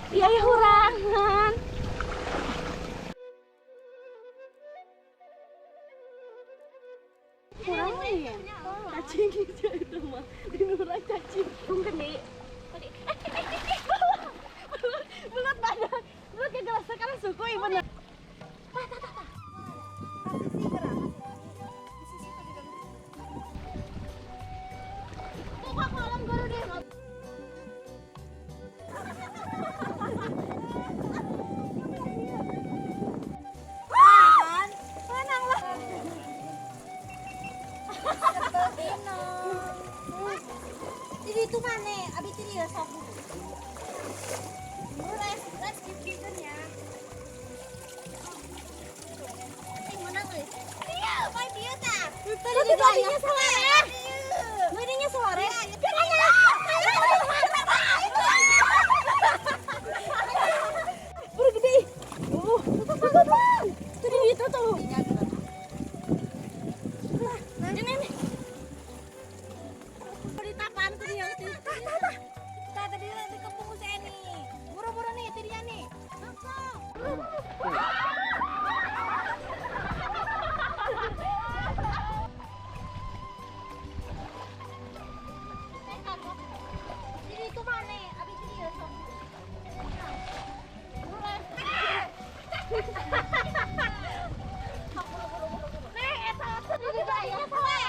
Iya, ya hurangan. Kurang nih. Cacing itu mah. Dinurang cacing. Tung gede. Belut badan. Belut kagak sekarang suku ibu. Tah tah tah. Jadi itu mana? Abi tadi ya sok. Let's keep vegan ya. Menang euy. Iya, main dia tah. Tadi juga adinya sore. Adinya sore. Buru gede. Tadi itu tuh. Ini nih. Ditapan tuh dia tuh. Tah tah. Tah tadi dikepung si Eni. Buru-buru nih tadinya nih. Langsung. Jadi itu mana? Abi tadi ya sok. Nih, eta tadi bayar sore.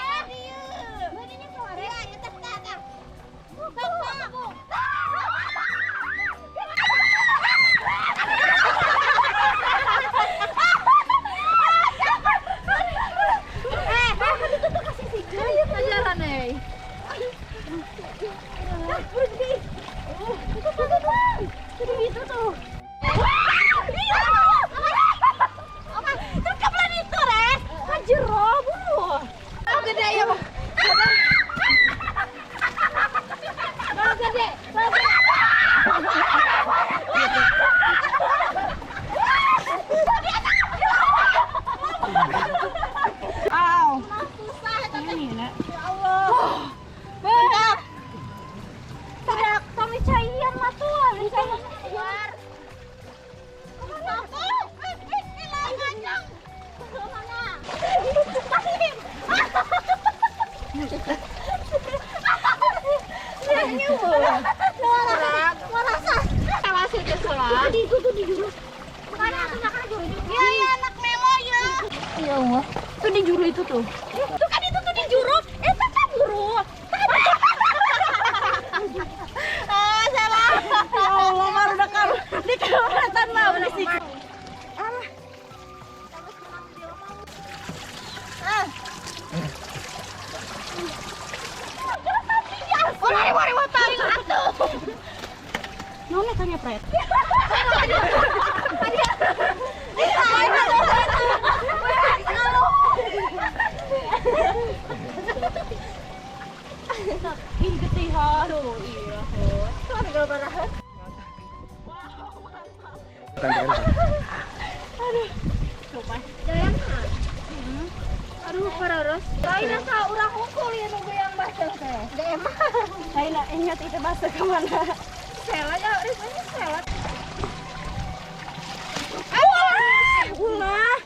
Badinya sore. Iya, tah tah tah. Bung, Itu tuh kasih si Ajaran eh. Buru gede. Itu tuh tuh. Tadi itu tuh. Terus kapan itu, Res? Kajero, buru. Gede ya, Bang. Gede. Ya Allah. Bentar. Tak, kami caian mah tuh, Keluar. Ya, ya anak melo ya. Ya Allah. Tuh di juru itu tuh. Tuh kan itu tuh di juru. Itu kan buru. Ah, salah. Eta ngepret. Ih getih aduh iya. Aduh. Coba. Aduh, pararos. Lain asa urang unggul ya nunggu yang basah teh. Da emang. Lain ingat itu basah kemana? Sela ya, risanya sela. Ulah.